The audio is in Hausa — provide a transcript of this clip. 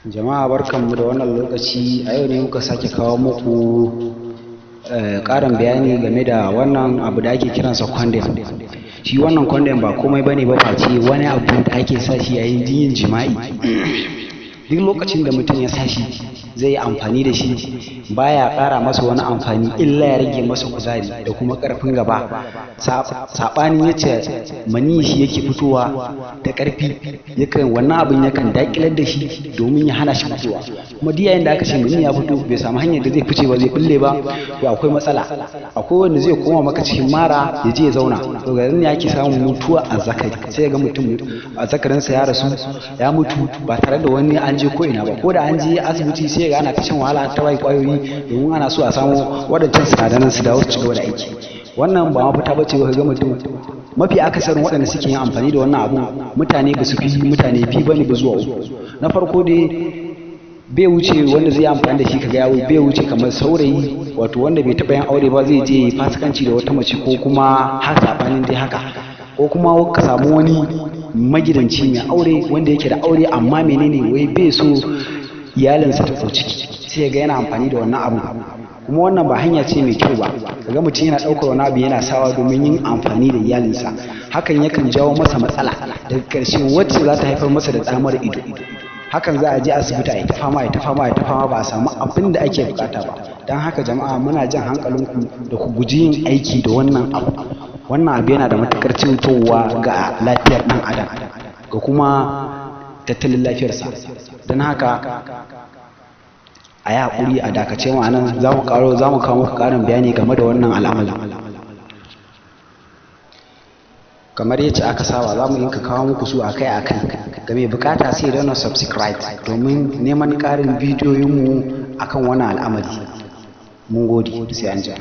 Jama'a barkanmu da wannan lokaci. A yau ne muka sake kawo muku ƙarin bayani game da wannan abu da ake kiransa condom. Shi wannan condom ba komai bane ba face wani abu da ake sa shi yayin yin jima'i. Duk lokacin da mutum ya sa shi zai yi amfani da shi, baya ƙara masa wani amfani illa ya rage masa kuzari da kuma ƙarfin gaba. Saɓanin yacce maniyyi shi yake fitowa da ƙarfi, yakan wannan abun yakan daƙilar da shi domin ya hana shi fitowa. Kuma duk yayin da aka ce maniyyi ya fito bai samu hanyar da zai fice ba, zai ɓulle ba, to akwai matsala. Akwai wanda zai koma maka cikin mara ya je ya zauna. To ga nan ne ake samun mutuwa azzakari, sai ga mutum azzakarinsa ya rasu, ya mutu ba tare da wani an je ko ina ba. Ko da an je asibiti, sai ga ana ta shan wahala, ta bai ƙwayoyi domin ana so a samu waɗancan sinadaran su dawo su ci gaba da aiki. Wannan ba mafita ba ce ba. Ga mutum mafi akasarin waɗanda suke yin amfani da wannan abun, mutane ba su fi mutane biyu bane ba zuwa uku. Na farko dai, bai wuce wanda zai yi amfani da shi kaga ya bai wuce kamar saurayi, wato wanda bai taɓa yin aure ba, zai je fasikanci da wata mace ko kuma har saɓanin dai haka, ko kuma ka samu wani magidanci mai aure wanda yake da aure, amma menene, wai bai so iyalinsa ta ɗau ciki, sai ga yana amfani da wannan abun. Kuma wannan ba hanya ce mai kyau ba. Kaga mutum yana ɗaukar wani abu yana sawa domin yin amfani da iyalinsa, hakan yakan jawo masa matsala daga ƙarshe wacce za ta haifar masa da ɗa mara ido. Hakan za a je asibiti a yi ta fama, a yi ta fama, a yi ta fama, ba a samu abin da ake buƙata ba. Don haka jama'a, muna jan hankalinku da ku guji yin aiki da wannan abu. Wannan abu yana da matuƙar cutarwa ga lafiyar ɗan adam, ga kuma tattalin lafiyarsa. Don haka a yi haƙuri, a dakace mu a nan, za mu kawo muku ƙarin bayani game da wannan al'amari. Kamar yacce aka saba, za mu rinka kawo muku su akai-akai. Ga mai buƙata sai danna subscribe domin neman ƙarin bidiyoyinmu akan wannan al'amari. Mun gode, sai anjima.